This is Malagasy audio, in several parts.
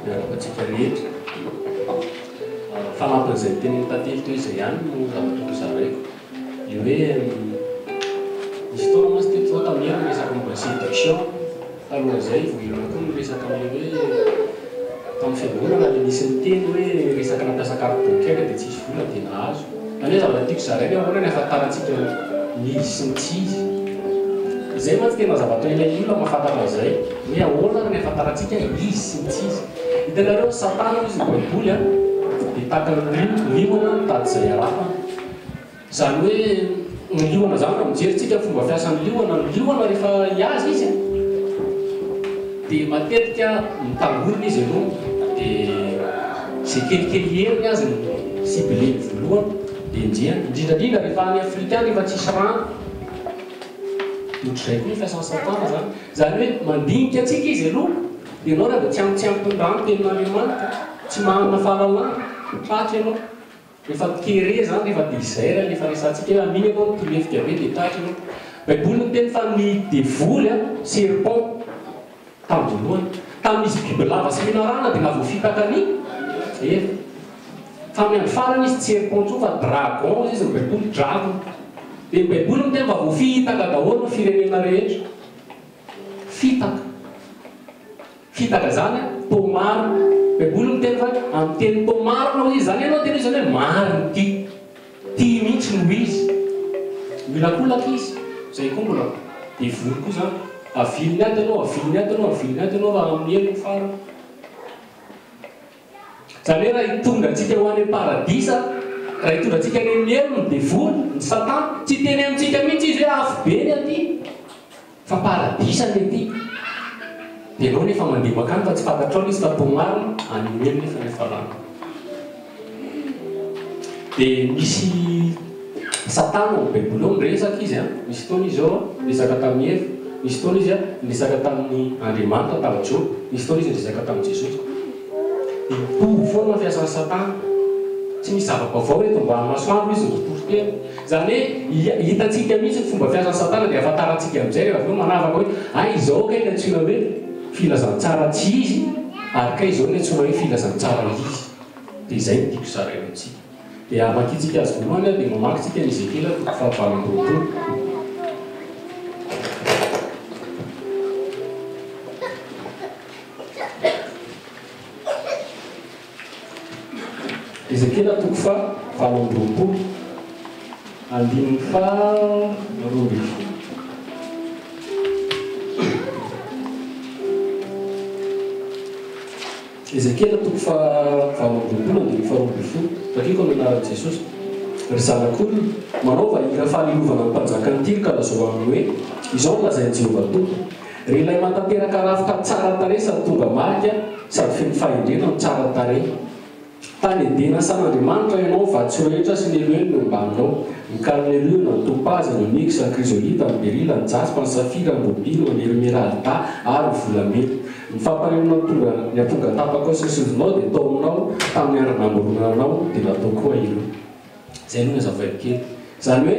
Miarahaba antsika rehetra. Fanampin'izay notenenin'i Tantely teo izay ihany no zavatra hozaraiko. Ilay hoe nisy fotoana mantsy teto izao tamin'ny herin'ny resaka momba ny séduction. Talohan'izay vao hihinana koa ny resaka amin'ilay hoe tamin'ny fiangonana dia nisy niteny hoe resaka nampiasa carte bancaire dia tsisy vola dia nahazo. Izany hoe zavatra tiako zaraina hoe ahoana ny ahafantarantsika ny izy sy ny tsy izy. Izay mantsy tena zavatra ilain'ny olona mahafantatra an'izay hoe ahoana ary ny ahafantarantsika izy sy ny tsy izy. Hitanareo satana hoy izy ny baiboly a dia tahaka ny liona mitady izay harapany. Izany hoe ny liona izany raha mijery tsika ny fomba fiasan'ny liona, ny liona rehefa hihaza izy dia matetika mitangorona izy aloha dia izay kelikely heriny aza no cibleny voalohany dia enjehiny, indrindra indrindra rehefa any Afrika any rehefa tsisy rano dia ohatr'izay koa ny fiasan'i satana izany, izany hoe mandinika antsika izy aloha dia ianao raha vao tsy ampy tsy ampy ny rano tenin'Andriamanitra, tsy manana fahalalana, tratra ianao. Efa kere zany rehefa désert le efa resahantsika hoe amin'iny ianao mitolefika be dia tratra ianao. Baiboly miteny fa ny devoly an, serpent, tamin'ny voalohany. Tamin'izy bibilava sy menarana dia nahavoafitaka an'i Eva. Fa amin'ny andro farany izy tsy serpent intsony fa dragon hozy izy ny baiboly, dragon. Dia ny baiboly miteny fa voafitaka daholo ny firenena rehetra. Fitaka. Fitaka zany an, tô marina. Baiboly miteny fa amin'ny teny tô marina hoy izy, zany ianao tena izy zany hoe marina ity. Ty mihitsy no izy. Miolakolaka izy. Zay koa mbola devoly koa zany. Aviliny ato ianao, aviliny ato ianao, aviliny ato ianao fa amin'ny helo ny farany. Zany hoe raha hitondra antsika ho any am-paradisa, raha hitondra antsika any amin'ny helo ny devoly, ny satan, tsy hiteny amintsika mihitsy izy hoe afobe ny aty. Fa paradisa ny aty. Dia ianao nefa mandeha mankany fa tsy fantatrao ilay izy fa toa marina, any ho ela nefa ny hafarana. Dia misy satana ao amin'ny baiboly ao miresaka izy an, misy fotoana izy ao niresaka tamin'i Eva, misy fotoana izy niresaka tamin'i Andriamanitra tamin'i Joba, misy fotoana izy niresaka tamin'i Jesosy. Dia mitovy foana ny fiasan'i satana. Tsy misy zava-baovao eto ambany masoandro izy mitory teny. Izany hoe hitantsika mihitsy ny fomba fiasan'i Satana dia ahafantarantsika amin'izay rehefa avy eo manavaka hoe hay izao kay ny antsoina hoe filazantsara tsy izy ary kay izao ny antsoina hoe filazantsara izy. Dia izay no tiako zaraina amintsika. Dia hamakiantsika azy voalohany dia mamaky tsika ny Ezekiela toko faha 28. Ezekiela toko faha 28, andininy faha 12. Ezekiela toko faha 28, andininy faha 12. Vakiko amin'ny anaran'i Jesosy. Ry zanak'olona, manaova hira falilovana ny mpanjakan'i Tyro ka lazao aminy hoe, 'Izao no lazain'i Jehovah Tompo, Ry ilay mahatanteraka rafitra tsara tarehy sady tonga marika sady feno fahendrena no tsara tarehy. Tany Edena asan'Andriamanitra ianao, vatosoa rehetra sy ny eloelo no ombanao, ny karneliona, ny topaza, ny oniksa, ny krizolita, ny berila, ny jaspa, ny safira, ny robino, ny ermeralda ary ny volamena. Ny fampanenoana tonga ny ampongatapakao sy ny sovinao dia tao aminao tamin'ny andro namoronana anao dia natao koa ireo. Izay aloha ny azavaiko kely. Izany hoe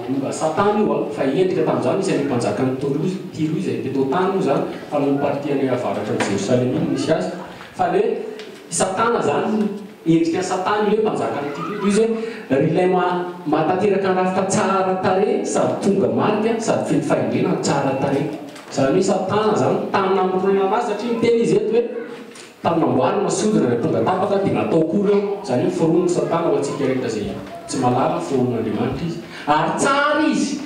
momba satana io an, fa endrika tamin'izany izy any mpanjakan'i Torozy, Tyro izay teto an-tany moa izany, fa noho ny partie any avaratra an'i Jerosalema iny no misy azy. Fa ny hoe satana izany, endrika satana io hoe mpanjakan'i Tyro io, izy hoe ry ilay mahatanteraka ny rafitra tsara tarehy sady tonga marika sady feno fahendrena no tsara tarehy. Izany hoe satana izany tany namoronana anazy satria miteny izy eto hoe Tamin'ny namboarina sy hodina dia tonga tapaka dia natao koa ireo, izany hoe foronin'i Satana ho antsika rehetra izay tsy mahalala foronin'Andriamanitra izy. Ary tsara izy!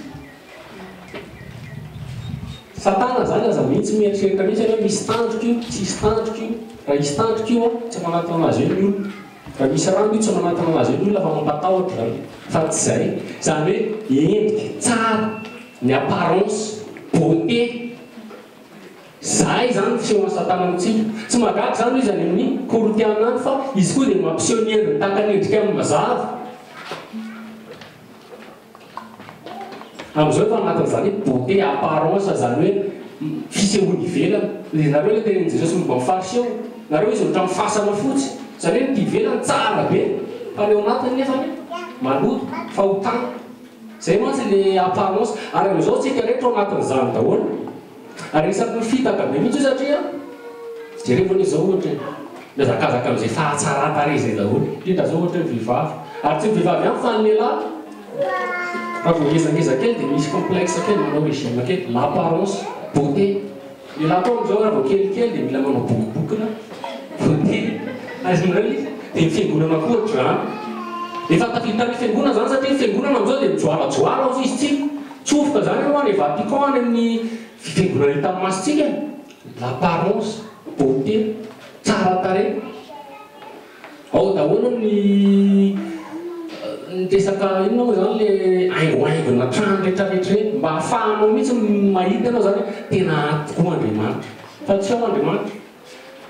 Satana izany aza mihitsy mieritreritra mihitsy ianao hoe misy tandroka io, tsisy tandroka io. Raha hisy tandroka io an, tsy manatona anazy eo ny olona. Raha misy rano io tsy manatona anazy eo ny olona fa mampatahotra izany. Fa tsy izay. Izany hoe endrika, tsara, ny apparence, beauté. Zay izany ny fisehon'i Satana amintsika. Tsy mahagaga izany hoy izy any amin'ny Korintiana any fa izy koa dia mampiseho ny endriny tahaka ny endrika amin'ny mazava. Amin'izao efa anatin'izany hoe beauté, apparence, izany hoe fisehoany ivelany. Dia nareo ilay tenenin'i Jesosy momba ny Fariseo, nareo izy ohatran'ny fasana fotsy, izany hoe ny ety ivelany tsara be fa ny ao anatiny nefany maloto, fahotana. Izay mantsy ilay apparence. Ary amin'izao tsika rehetra ao anatin'izany daholo. Ary anisan'ny mifitaka be mihitsy io satria. Jerevo anie izao ohatra e, mihazakazaka amin'izay fahatsaran-tarehy izay daholo, indrindra izao ohatra hoe ny vehivavy, ary tsy ny vehivavy ihany fa ny lehilahy, raha vao ngezangeza kely dia misy complexe kely, manao régime kely, l'apparence, beauté, ny lehilahy koa amin'izao raha vao kelikely dia mila manao bokobokona, beauté, azonareo ilay izy? Dia ny fiangonana koa ohatr'izany, efa tafiditra any fiangonana izany satria ny fiangonana amin'izao dia mijoalajoala hozy izy tsy, tsofoka izany ianao any Vatican any amin'ny fiangonana hitan'ny masontsika e. L'apparence, beauté, tsara tarehy. Ao daholo ny ny resaka inona moa izany le haingohaingona trano rehetra rehetra ireny mba ahafahanao mihitsy mahita ianao izany hoe tena ato tokoa Andriamanitra. Fa tsy ao Andriamanitra.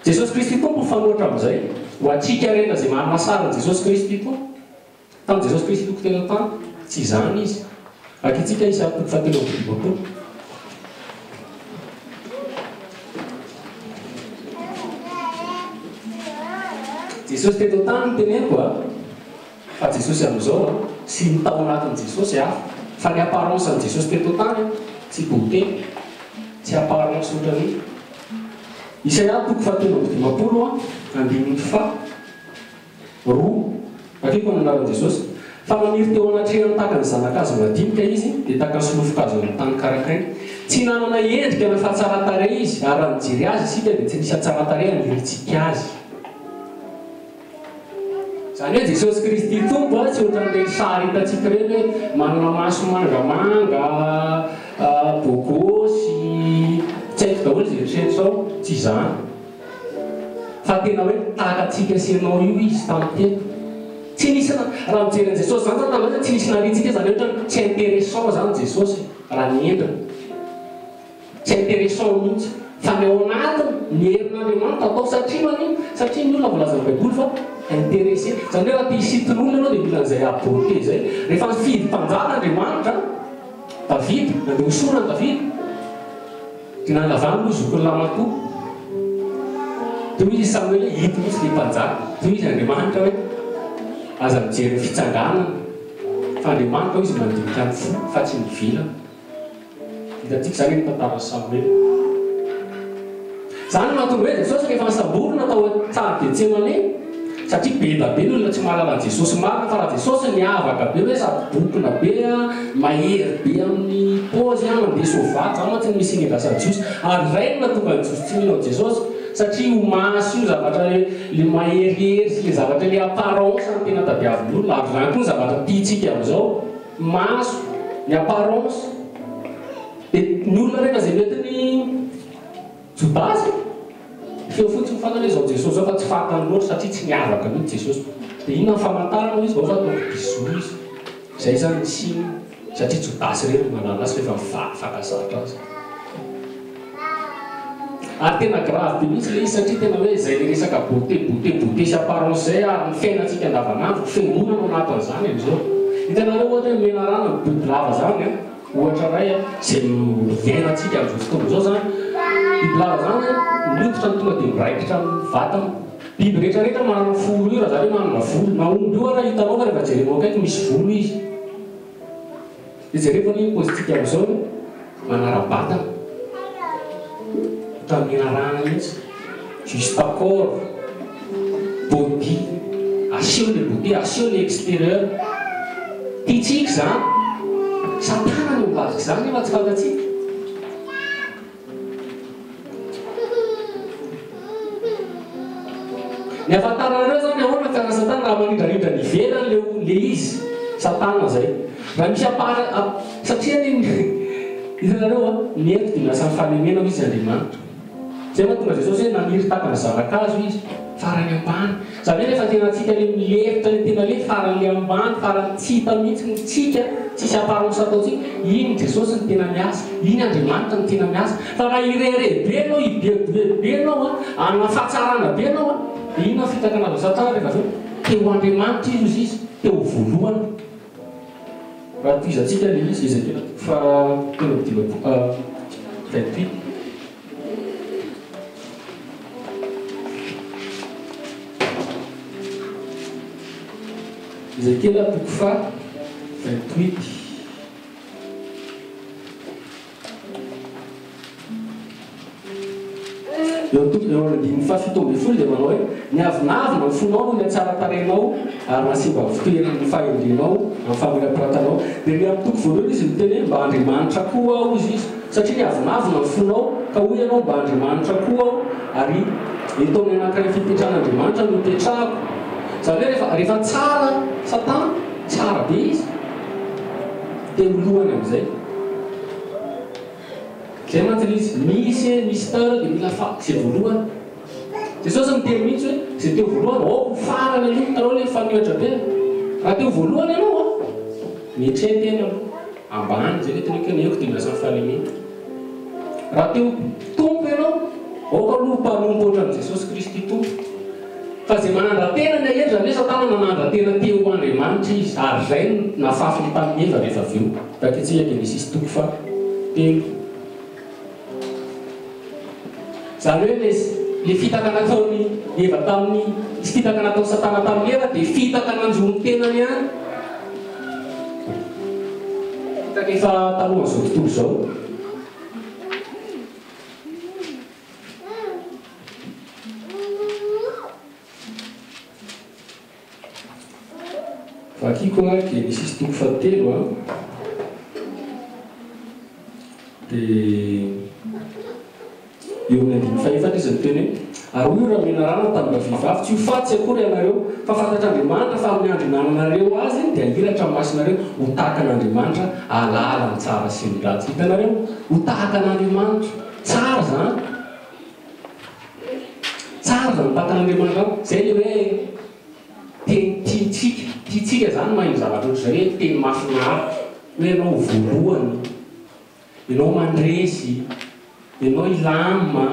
Jesosy Kristy Tompo mifanohitra amin'izay. Ho antsika rehetra izay manana sarin'i Jesosy Kristy Tompo. Tamin'i Jesosy Kristy Tompo tena tany, tsy izany izy. Vakintsika Isaia toko fahatelo amby dimampolo. Jesosy teto an-tany no teneniko a, fa Jesosy amin'izao a, sy ny tao anatin'i Jesosy hafa. Fa ny apparence an'i Jesosy teto an-tany a, tsy beauté, tsy apparence ohatran'ny. Isaia toko fahatelo amby dimampolo a, andininy faha. Roa, Vakiko ny anaran'i Jesosy. Fa naniry teo anatrehany tahaka ny zana-kazo madinika izy, dia tahaka ny solofon-kazon'ny tany karakaina. Tsy nanana endrika na fahatsaran-tarehy izy, ary raha nijery azy isika dia tsy nisy hatsaran-tarehy haniriantsika azy. Izany hoe Jesosy Kristy Tompo tsy ohatran'ireny sary hitantsika ireny hoe manana maso mangamanga, bogosy, tsy haiko daholo izay eritreritrao, tsy izany. Fa tena hoe tahaka antsika sy ianao io izy tamin'ny teto. Tsy nisy na, raha mijery an'i Jesosy zany zany tamin'izany tsy nisy nariantsika zany hoe ohatran'ny tsy intéressant zany Jesosy raha ny endriny. Tsy intéressant mihitsy. Fa ny ao anatiny, ny herin'Andriamanitra atao satria manino? Satria ny olona voalazan'ny Baiboly fa intéressé. Zany hoe raha te hisintona olona ianao dia mila an'izay beauté izay. Rehefa nifidy mpanjaka Andriamanitra, Davida, nandeha hosorana Davida, Dia nanazava moa zokin'ny lahimatoa. Dia hoy i Samoela hoe, Ito mihitsy ilay mpanjaka. Dia hoy izy Andriamanitra hoe, Aza mijery ny fitsanganana, fa Andriamanitra hoy izy mandinika ny fo, fa tsy ny ivelany. Hitantsika izany amin'ny tantaran'i Samoela. Izany no mahatonga hoe Jesosy rehefa nosamborina tao an-tsaha Getsemane, Satria be da be ny olona tsy mahalala an'i Jesosy marina fa raha Jesosy niavaka be hoe sady bokona be a, mahery be amin'ny paozy a, mandeha soavaly, zany mantsy no misy inedrasan'ny Jiosy. Ary izay no nahatonga ny Jiosy tsy mino an'i Jesosy satria io maso io zavatra le le maherihery sy le zavatra le apparence no tena tadiavin'ny olona ary izany koa ny zavatra tiantsika amin'izao, maso, ny apparence. Dia ny olona rehetra izay mety ny Jodasy? Feo fotsiny fantany hoe izao Jesosy izao fa tsy fantany loatra satria tsy niavaka mihitsy Jesosy. Dia inona ny famantarana hoy izy? Vao fa ataoko bisous izy. Izay izany ny signe satria Jodasy irery no mahalala azy fa efa mifankazatra azy. Ary tena grave be mihitsy ilay izy satria tena hoe izay ilay resaka beauté beauté beauté sy apparence izay ary ny fiainantsika andavanandro, fiangonana ao anatin'izany amin'izao. Hitanareo ohatra hoe menarana ny bibilava izany an. Ohatra iray izay iainantsika amin'izao fotoana izao izany, bibilava izany ny hoditra no tonga dia miraikitra amin'ny vatana. Biby rehetra rehetra manana fourrure izany hoe manana volo, na omby io ara hitanao fa rehefa jerenao akaiky misy volo izy. Dia jereo anie ny paozintsika amin'izao e, manara-batana, ohatran'ny menarana mihitsy, juste corps, body, aseho le beauté, aseho le exterieur. Tiantsika izany. Satana no ambadika izany nefa tsy fantatsika. Ny ahafantaranareo izany ahoana ny fiasan'i Satana raha manindrarindra ny ivelany le le izy, Satana izay. Raha misy apara satria anie hitanareo an, ny eto dia miasa amin'ny fahalemena hoy izy Andriamanitra. Zay mahatonga Jesosy hoe naniry tahaka ny zana-kazo izy, farany ambany. Zany hoe rehefa tena antsika le milefitra le tena le farany le ambany, farany tsy hita mihitsy ny tsika, tsisy apparence ataontsika, iny Jesosy no tena miasa, iny Andriamanitra no tena miasa. Fa raha hirehareha be ianao, hibeobeo be ianao an, hanana fahatsarana be ianao an, dia inona ny fitaka anaovan'i Satana rehefa avy eo? Te ho Andriamanitra izy hozy izy, te ho voalohany. Raha tohizantsika le izy, Ezekiela toko faha 53, 28. Ezekiela toko faha 28. Eo amin'ny toko eo amin'ny andininy faha-17 dia manao hoe, Niavonavona ny fonao noho ny hatsaran-tarehinao, ary nahasimba ny fitoeran'ny fahendrenao amin'ny famirapiratanao. Dia ry amin'ny toko voalohany izy miteny hoe, Mba Andriamanitra koa aho, hozy izy, satria niavonavona ny fonao, ka hoy ianao, Mba Andriamanitra koa aho, ary eto amin'ny anankiray fipetran'Andriamanitra no ipetrahako. Izany hoe rehefa rehefa tsara Satana, tsara be izy, te ho lohany amin'izay. Zay mantsy le izy, misy e, misy star dia mila fa zay voalohany. Jesosy niteny mihitsy hoe zay teo voalohany aoka ho farany aloha, hitanao le mifanohitra be. Raha teo voalohany ianao an, mietreha tena aloha, ambany, zay le teneniko hoe ny eko dia miasa amin'ny fahalemena. Raha teo Tompo ianao, aoka aloha ho mpanompo ohatran'i Jesosy Kristy Tompo. Fa izay manandra-tena ny hahery, izany hoe Satana nanandra-tena teo ho Andriamanitra izy, ary izay no nafafiny tamin'i Eva rehefa avy eo. Vakintsika Genesisy toko faha telo. Izany hoe ilay ilay fitaka nataon'i Eva tamin'i, fitaka nataon'i Satana tamin'i Eva dia fitaka nanjo ny tenany ihany. Fitaka efa talohan'izao tontolo izao. Vakiko a Genesisy toko fahatelo a, dia eo amin'ny andininy fahefatra izy miteny hoe, Ary hoy Ramenarana tamin-dravehivavy, Tsy ho faty tsy akory ianareo, fa fantatr'Andriamanitra fa amin'ny andro ihinananareo azy dia hahiratra ny masonareo ho tahaka an'Andriamanitra hahalala ny tsara sy ny ratsy. Hitanareo? Ho tahaka an'Andriamanitra. Tsara izany. Tsara izany tahaka an'Andriamanitra izany. Izay ilay hoe teny tiantsika. Tiantsika izany maheno zavatra ohatr'izay hoe teny mahafinaritra. Hoe ianao ho voalohany. Ianao mandresy. Ianao hilamina.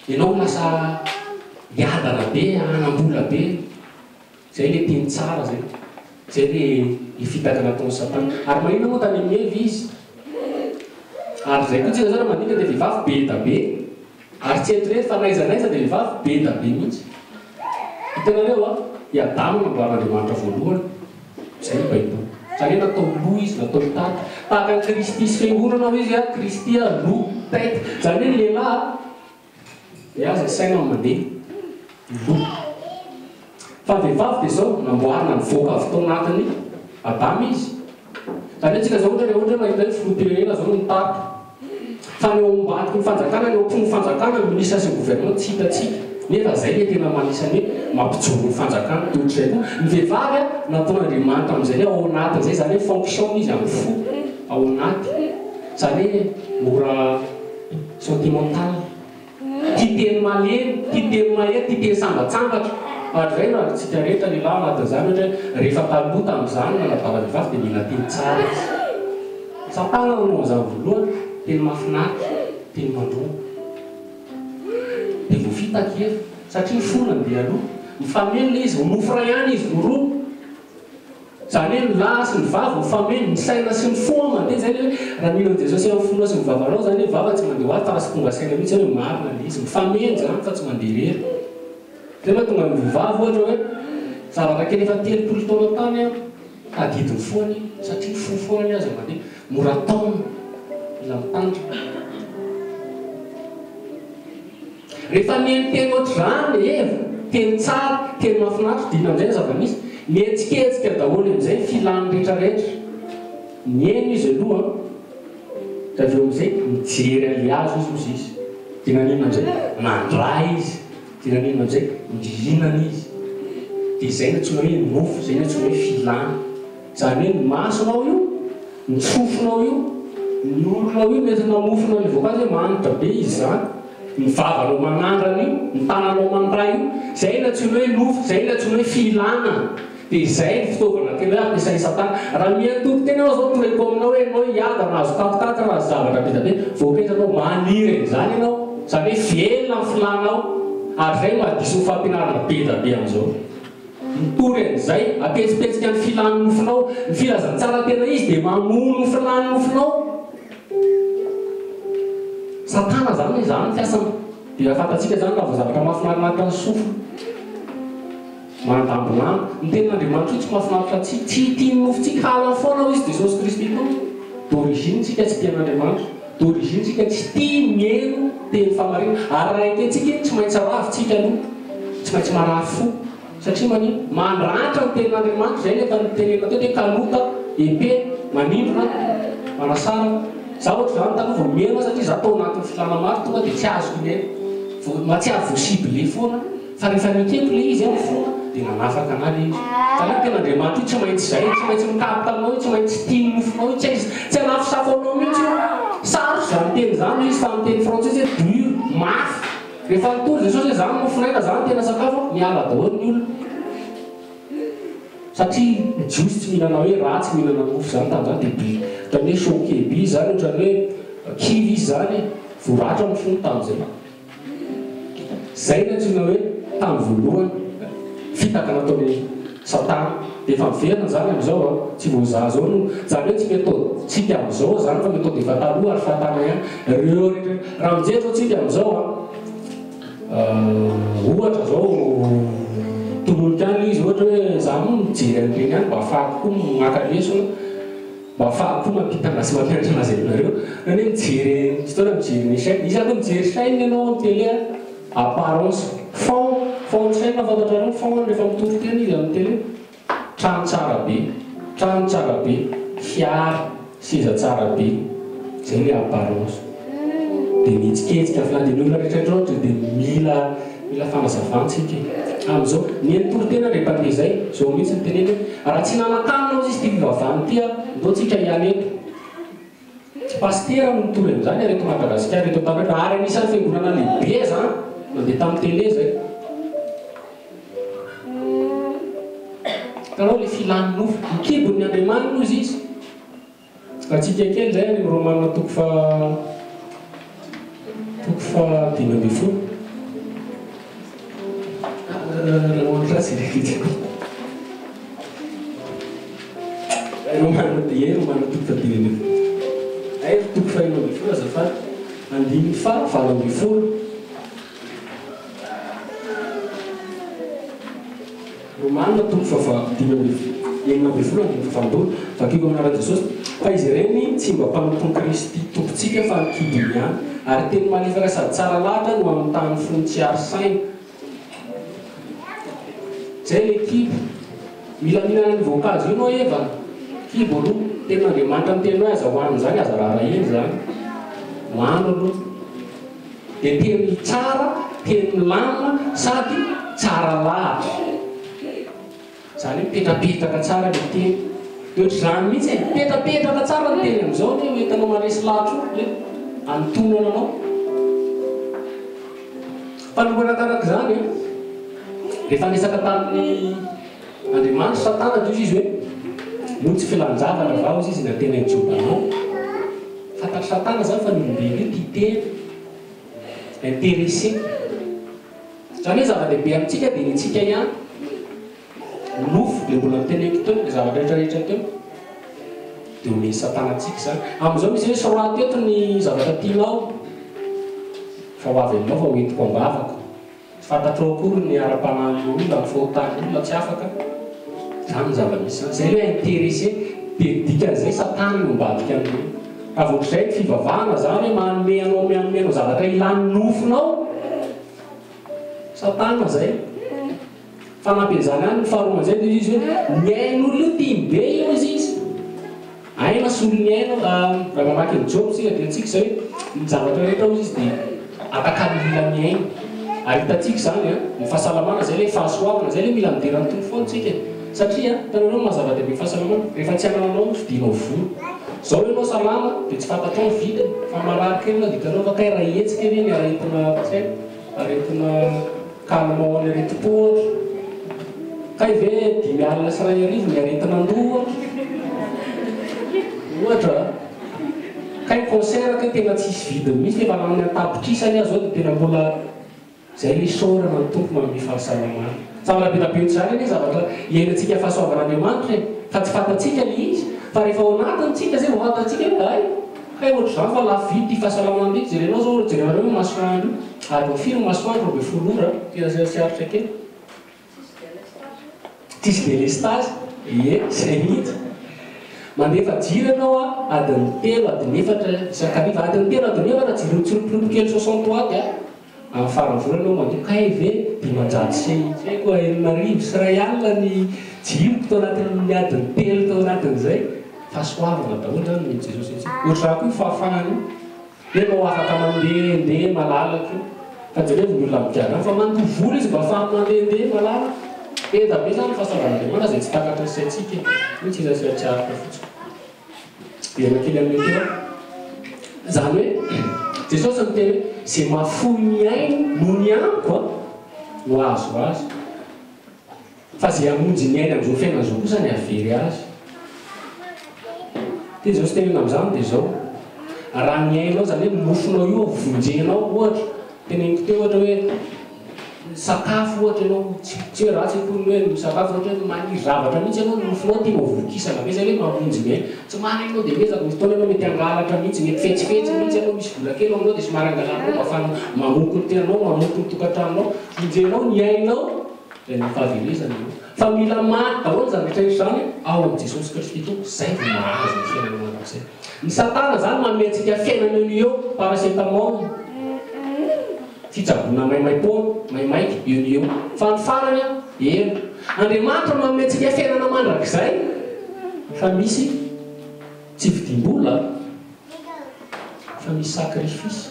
Ianao lasa hiadana be, hanam-bola be. Izay ilay teny tsara izay. Izay ilay fitaka nataon'i Satana. Ary maninona moa tany amin'i Eva izy? Ary izay koa tsika zao raha mandinika dia vehivavy be da be. Ary tsy eto irery fa n'aiza n'aiza dia vehivavy be da be mihitsy. Hitanareo an? I Adama namboarin'Andriamanitra voalohany. Izay ny Baiboly. Izany hoe natao loha izy, natao hitarika. Tahaka an'i Kristy sy Fiangonana hoy izy an, Kristy loha, tête. Izany hoe ny lehilahy Ny azy ny saina no mandeha, ny loha. Fa ny vehivavy dia izao, namboarina nivoaka avy tao anatin'i Adama izy. Izany hoe tsika izao ohatra hoe ohatra hoe mahita hoe filoham-pirenena izao no mitarika. Fa ny ao ambadiky ny fanjakana, ny ao am-pon'ny fanjakana, ny ministra sy ny gouvernement tsy hitantsika. Nefa izay ilay tena anisan'ny hoe mampijoro ny fanjakana. Dia ohatr'izay koa, ny vehivavy a, nataon'Andriamanitra amin'izay hoe ao anatin'izay, izany hoe fonction izy amin'ny fo, ao anaty. Izany hoe mora Sentimental. Tia teny malemy, tia teny mahery, tia teny sambatsambatra. Ary izay no azontsika rehetra lehilahy anatin'izany ohatra hoe rehefa taloha tamin'izany nanadala vehivavy dia mila teny tsara izy. Satana no nanao an'izany voalohany, teny mahafinaritra, teny mandromba. Dia voafitaka i Eva satria ny fo nandeha aloha. Mifameno ilay izy, ho nofo iray ihany izy no roa. Izany hoe ny lahy sy ny vavy mifameno, ny saina sy ny fo an mandeha, izay ilay hoe raha mino an'i Jesosy amin'ny fonao sy ny vavanao izany hoe vava tsy mandeha ho azy fa raha tsy tonga saina mihitsy ianao hoe marina ilay izy, mifameno izany fa tsy mandeha irery. Izay mahatonga ny vehivavy ohatra hoe zavatra kely efa 30 taona tany an, tadidiny foana iny satria ny fo foana ny azy no mandeha, mora taomina, mila mitandrina. Rehefa nihaino teny ohatr'izany le Eva, teny tsara, teny mahafinaritra, dia inona amin'izay ny zava-misy? Nihetsiketsika daholo amin'izay ny filany rehetrarehetra. Nihaino izy aloha an, dia avy eo amin'izay nijery an'ilay hazo izy hozy izy. Dia naninona amin'izay? Nandray izy. Dia naninona amin'izay? Nihinana izy. Dia izay no antsoina hoe nofo, izay no antsoina hoe filana. Izany hoe ny masonao io, ny sofinao io, ny oronao io mety mamofona ny voankazo hoe manitra be izy izany, ny vavanao manandrana io, ny tananao mandray io, izay no antsoina hoe nofo, izay no antsoina hoe filana, dia izay ny fitaovana tena hoe ampiasain'i satana. Raha miha-toky tena ianao izao toreko aminao hoe ianao hiadana, hahazo tatitati, hahazo zavatra be dia be, voapetraka ao, maniry an'izany ianao, izany hoe velona ny filanao, ary izay no mahadiso ny fampianarana be dia be amin'izao. Mitory an'izay, apetsipetsika ny filan'ny nofonao. Ny filazantsara tena izy dia mamono ny filan'ny nofonao. Satana zany izany ny fiasany. Dia fantatsika zany raha vao zavatra mahafinaritra ny sofina. Mandambolambo. Ny tenin'Andriamanitra io tsy mahafinaritra antsika. Tsy tian'ny nofontsika. Halany foana hoy izy Jesosy Kristy Tompo. D'origine tsika tsy tia an'Andriamanitra. D'origine tsika tsy tia mihaino teny fahamarinana. Ary raha ekentsika iny, tsy maintsy ravintsika aloha. Tsy maintsy marary fo. Satria manino? Mandratra ny tenin'Andriamanitra, izay ilay efa notenenina teo hoe kanota, épée, manindrona, manasaraka. Za ohatr'izany taloha vao mihaino aho satria za tao anatin'ny filàna maro tonga dia tsy azoko ny aiko. Vao mahatsiaro voa ciblé foana. Fa rehefa nekeko ilay izy aho nifona dia nanafaka anah ilay izy. Zany hoe tena Andriamanitra io tsy maintsy izay, tsy maintsy mikapoka aminao io, tsy maintsy tia ny nofonao io, tsy aiz, tsy hanafosafo anao mihitsy io. Sarotra izany teny izany hoy izy fa amin'ny teny frantsay izy hoe dur, mafy. Rehefa nitory Jesosy hoe zany mofon'aina, zany tena sakafo, niala daholo ny olona. Satria ny jiosy tsy mihinana hoe rà, tsy mihinana mofo izany tamin'izany dia bi, ohatran'ny hoe choqué by izany, ohatran'ny hoe kivy izy izany e, voaratra ny fony tamin'izay. Izay no antsoina hoe tamin'ny voalohany, fitaka nataon'i Satana. Dia efa miverina izany amin'izao an, tsy vao izaho izao no, izany hoe tsy méthode-tsika amin'izao izany fa méthode efa taloha ary Satana ihany. Ireo rehetra, raha mijery izao tsika amin'izao an, ohatra izao, tononiko ihany ilay izy, ohatra hoe izaho moa mijery an'ireny ihany mba ahafahako koa maka lesona. Mba afahako koa mampita anazy sy mampianatra anazy aminareo. Zany hoe mijery, misy fotoana mijery ny chaine, iza aloha mijery chaine ianao amin'ny télé a, apparence, fond, fond ny chaine fantatrareo ny fond rehefa mitory teny izy amin'ny télé, trano tsara be, trano tsara be, fiara, seza tsara be, zay le apparence. Dia mihetsiketsika fa dia ny olona rehetra rehetra ohatra dia mila mila fanazavana tsika e. Amin'izao, ny an'ny toriteny ary mpandeha izay, izao mihitsy ny teneny hoe, raha tsy nanan-kanina hozy izy ity fivavahana ity an, ndao tsika hiala eto. Tsy pasitera no nitory an'izany ary eto Madagasikara eto Antananarivo, ary anisan'ny fiangonana lehibe izany, nandeha tamin'ny télé izay. Hitanao ilay filan'ny nofo, ny kibon'ny Andriamaniny hozy izy. Antsika kely izay any amin'ny Romana toko faha toko faha 15. Romana Romana ie Romana toko faha 15. Ay toko faha 16 azafady. Andininy faha 18. Romana toko faha 16 andininy faha 8, Vakiko amin'ny anaran'i Jesosy, fa izy ireny tsy mba mpanompon'i Kristy Tompontsika fa ny kibony ihany, ary teny malefaka sady tsara lahatra no hamitahany fony tsy ary saina. Zay ilay kibo. Mila mihinana an'io voankazo io ianao Eva. Kibo aloha. Tenin'Andriamanitra miteny hoe aza hohanina izany, aza raharahiana izany. Hohano aloha. Dia teny tsara, teny milamina sady tsara lahatra. Izany hoe mipetrapetraka tsara ilay teny. Dia ohatr'izany mihitsy e, mipetrapetraka tsara ny teny amin'izao anie ho entinao mandresy lahatra olona e, antonana anao. Fa ny manakaraka izany an, rehefa niresaka tamin'ny Andriamanitra Satana dia hoy izy hoe, moa tsy filan-javatra va hozy izy ny antenain'i Joba anao? Fantatr'i Satana izany fa ny olombelona io tia tena, intéressé. Izany hoe zava-dehibe amintsika dia ny antsika ihany. Ny nofo, ilay mbola noteneniko teo, ilay zavatra rehetra rehetra teo. Dia omen'i Satana antsika izany. Amin'izao misy hoe soraty eto ny zavatra tianao fa ho avy aminao fa ho entiko am-bavaka. Tsy fantatrao akory ny ara-panahin'ny olona, ny fahotan'ny olona tsy afaka. Izany ny zava-misy izany. Izay ilay intéressé. Dia ny dikan'izay satana no ambadika amin'io. Raha vao ohatr'izay ny fivavahana izany hoe manome anao manome anao zavatra ilan'ny nofonao, satana izay. Fanampin'izany ihany ny faharoa amin'izay dia izy hoe ny ain'olona io tiany be io hozy izy. Aina solon'ny aina, raha mamaky an'i Joba isika dia hitantsika izay hoe ny zavatra rehetra hozy izy dia atakalon'olona ny aina. Ary hitantsika izany an, ny fahasalamana izay ilay fahasoavana, izay ilay mila midera ny Tompo foana isika e. Satria hitanareo ny maha zava-dehibe ny fahasalamana, rehefa tsy anananao ny fidinao vola. Izao ianao salama dia tsy fantatrao ny vidiny, fa marary kely ianao dia hitanao fa kay raha hihetsika anie ny aretina tsy haiko, aretina calmant ny aretim-po ohatra. Kay ve 1005 ny aretin'andoha ohatra? Ohatra a! Kay concert kay tena tsisy vidiny mihitsy fa efa lany an-tapitrisany aho zao dia tena mbola zay le isaorana ny Tompo manome fahasalamana. Zavatra be dia be ohatr'izany anie zavatra iainantsika fahasoavan'Andriamanitra e! Fa tsy fantatsika le izy fa rehefa ao anatiny tsika zay vao fantatsika hoe hay! Kay ohatr'izany fa lafo vidy ity fahasalamana ity, jerenao zao jerenareo io masoandro io, adiny firy ny masoandro, 12 ora, tena tsy aritra kely. Tsisy délestage, ie, zay mihitsy. Mandefa jiro ianao a, adiny 3, adiny 4 isan-kariva, adiny 3, adiny 4 jiro mitsilopilopy kely 60 watts a. Amin'ny faran'ny volana ianao mandoa kay ve 500 sy tsy haiko 600 ny jiroko tao anatin'ny adiny 3 tao anatin'izay. Fahasoavana daholo izany nomen'i Jesosy antsika. Ohatr'izany koa io fahafahana io. Hoe ianao afaka mandehandeha malalaka io. Fa jereo ny olona migadra fa mandoa vola izy mba ahafahany mandehandeha malalaka. Be dia be izany ny fahasoavan'Andriamanitra izay tsy takatry ny saintsika e. Io tsy iza sy tsy aritra fotsiny. Verina kely amin'ilay teo aho. Izany hoe Jesosy niteny hoe izay mahafoy ny ainy noho ny amiko no hahazo azy. Fa izay hamonjy ny ainy amin'izao fiainana izao kosa ny hahavery azy. Tian'i Jesosy tenenina amin'izany dia izao, raha ny ainao, izany hoe ny nofonao io vonjenao ohatra, teneniko teo ohatra hoe sakafo ohatra ianao, tsy hoe ratsy akory ny hoe misakafo, ohatra hoe maniry zavatra mihitsy ianao, ny nofonao tia mavokisana be, izay hoe mamonjy ny aina. Tsy marina ianao dia miezaka, misy fotoana ianao mety hangalatra mihitsy, mety fetsifetsy mihitsy ianao, misy vola kely ao aminao dia somary angalarinao mba ahafahanao mamoky ny tenanao, mamoky ny tokantranonao, vonjenao ny ainao. Dia ny fahaverezana io. Fa mila maty daholo izany rehetra rehetra izany ao amin'i Jesosy Kristy Tompo, izay vao mahazo ny fiainana mandrakizay. Ny satana izany manome antsika fiainana eo no eo, paracetamol, fitsaboana maimaimpoana, maimaika, eo no eo. Fa ny farany an, helo. Andriamanitra manome antsika fiainana mandrakizay, fa misy tsy vidiam-bola, fa misy sacrifice.